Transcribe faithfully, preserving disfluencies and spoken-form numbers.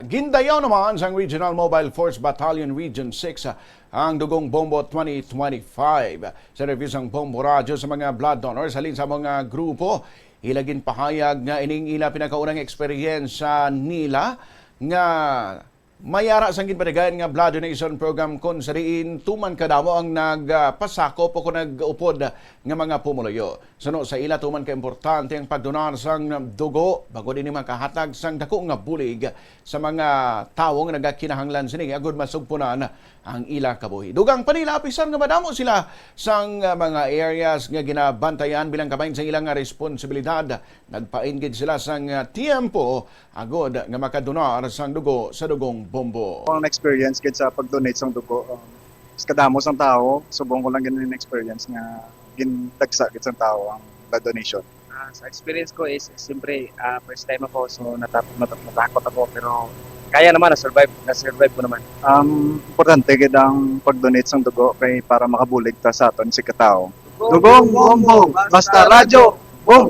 Gindayaw naman sang Regional Mobile Force Battalion Region six ang Dugong Bombo twenty twenty-five. Sa review sang Bombo Radyo sa mga blood donors halin sa mga grupo, ila ginpahayag nga ining ila pinakaunang eksperyensya nila nga may ara sang ginpatigayon nga blood donation program, kon sa diin tuman kadamo ang nagpasakop o kon nag-upod nga mga pumuluyo. Suno sa ila, tuman ka importante ang pagdonar sang dugo bangod ini makahatag sang dako nga bulig sa mga tawo nga nagakinahanglan sini agud masugpunan ang ila kabuhi. Dugang pa nila, apisar nga madamo sila sang mga areas nga ginabantayan, bilang kabahin sa ilang nga responsibilidad, nagpain gid sila sang tiyempo agud nga makadonar sang dugo sa Dugong Bombo. Ang experience gid sa pag-donate sang dugo, um, mas kadamo sang tawo, subong ko lang gid na-experience nga gindagsa gid sang tawo ang blood donation. Ah, sa experience ko is, siyempre, ah, first time ako, so natap natap natakot ako, pero kaya naman, na-survive, na-survive ko naman. Um, importante gid ang pag-donate sang dugo kay para makabulig ta sa aton si katawo. Dugong Bombo, basta radyo, Bombo!